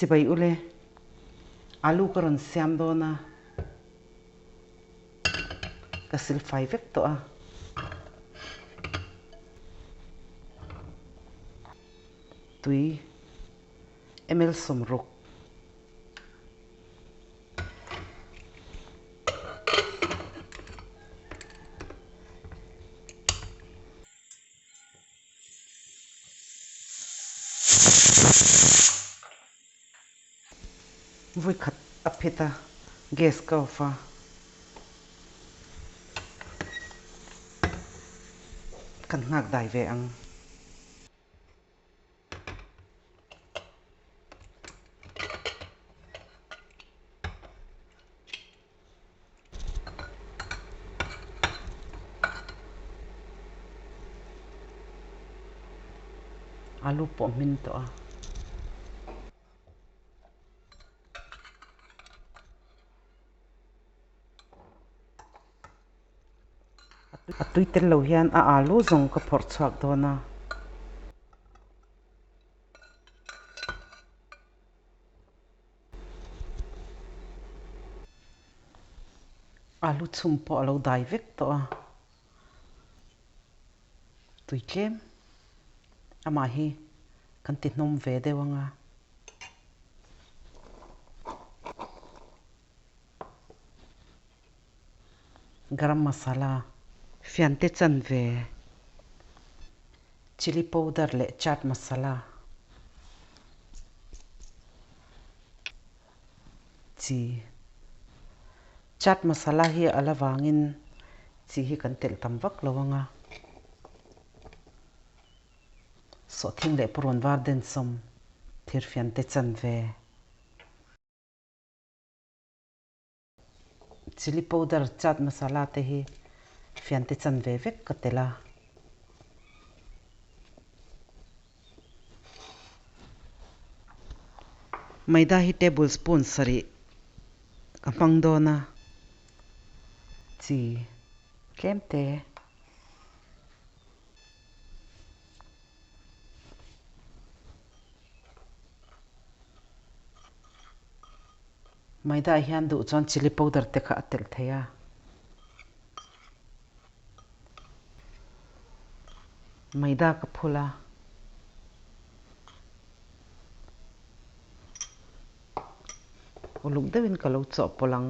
Chibai ule, alu ka rawn siam dawn a, ka sil fai vek tawh a. Tui ml 60. Vui khat a phit a, gas ka off a. Kan nghak dai ve ang. Alu pawh hmin tawh a. A tui tel lo hian a alu zawng ka phawrh chhuak dawn a. Alu chhum pawh a lo dai vek tawh a, tui tlem amah hi kan ti hnawm ve deuh ang a. Garam masala, fiante chanve, chilli powder leh chaat masala chi. Chaat masala hi a la vangin chi hi kan telh tam vak lo ang a. Sawhthing leh purawn var densawm thir fiante chanve. Chilli powder, chaat masala te hi fiante chanve vek ka tel a. Maida hi table spoon sarih ka hmang dawn a, chi tlem te. Maida hian duh chuan chilli powder te kha a telh thei a. Maida ka phul a. Uluk deuhin ka lo chawhpawlh ang.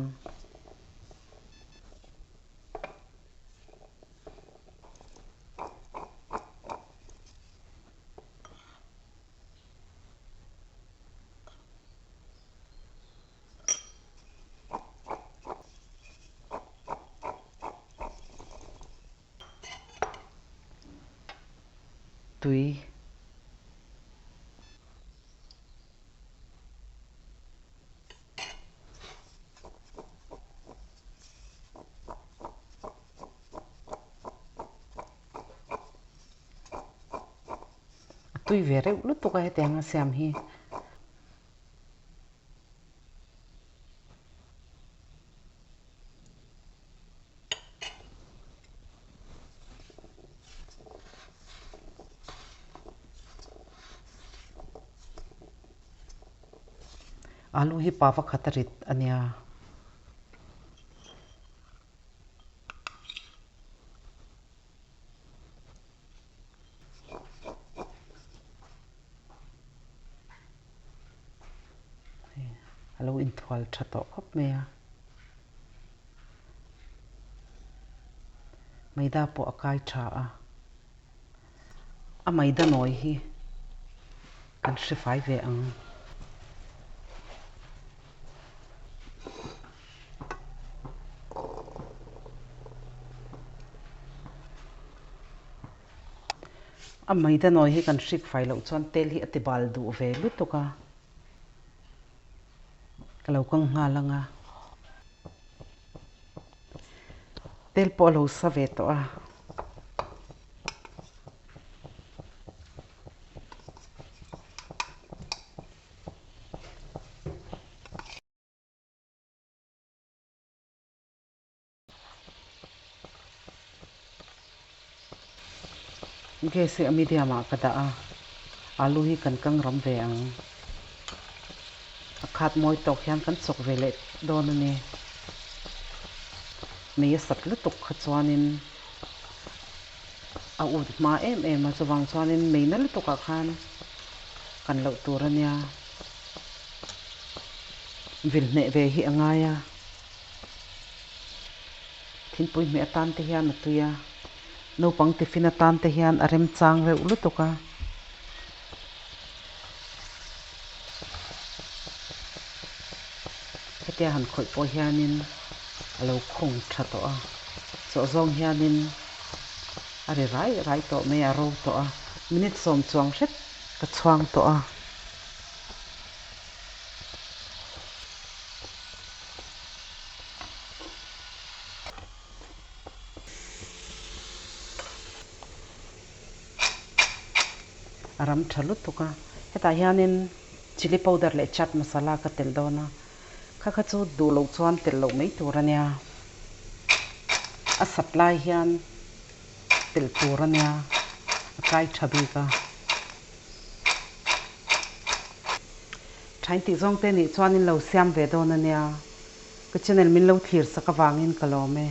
Tui. A tui ve reuh lutuk a hetiang a siam hi. Alu hi pa pakhat a rit a nia. A lo inthual tha tawh khawp mai a. Maida pawh a kai tha a. A maida nawi hi kan hre fai ve ang. A maida nawi hi kan hrik fai loh chuan tel hi a ti bal duh ve lutuk a, ka lo kang nghal ang a. Tel pawh a lo sa ve tawh a. Gas hi a medium ah ka dah a, alu hi kan kang ram ve ang. A khat mawi tawk hian kan chawk ve leh dawn a ni. Mei a sat lutuk kha chuanin a ut hma em em a, chuvang chuanin mei na lutukah khan kan loh tur a nia. Vil hneh ve hi a ngai a, thingpui hmeh atan te hian a tui a, naupang tiffin atan te hian a remchang reuh lutuk a. Hetia han khawih pawh hianin a lo khawng tha tawh a, chawh zawng hianin a ri rai rai tawh mai a, a ro tawh a, minute sawm chuang hret ka chhuang tawh a. A ram tha lutuk a, hetah hianin chilli powder leh chat masala ka telh dawn a, kha kha chu duh loh chuan telh loh mai tur a nia, a sap lai hian telh tur a nia, a kai tha bik a. Thain tih zawng te nih chuan in lo siam ve dawn a nia, ka channel min lo thlir sak avangin ka lawm e.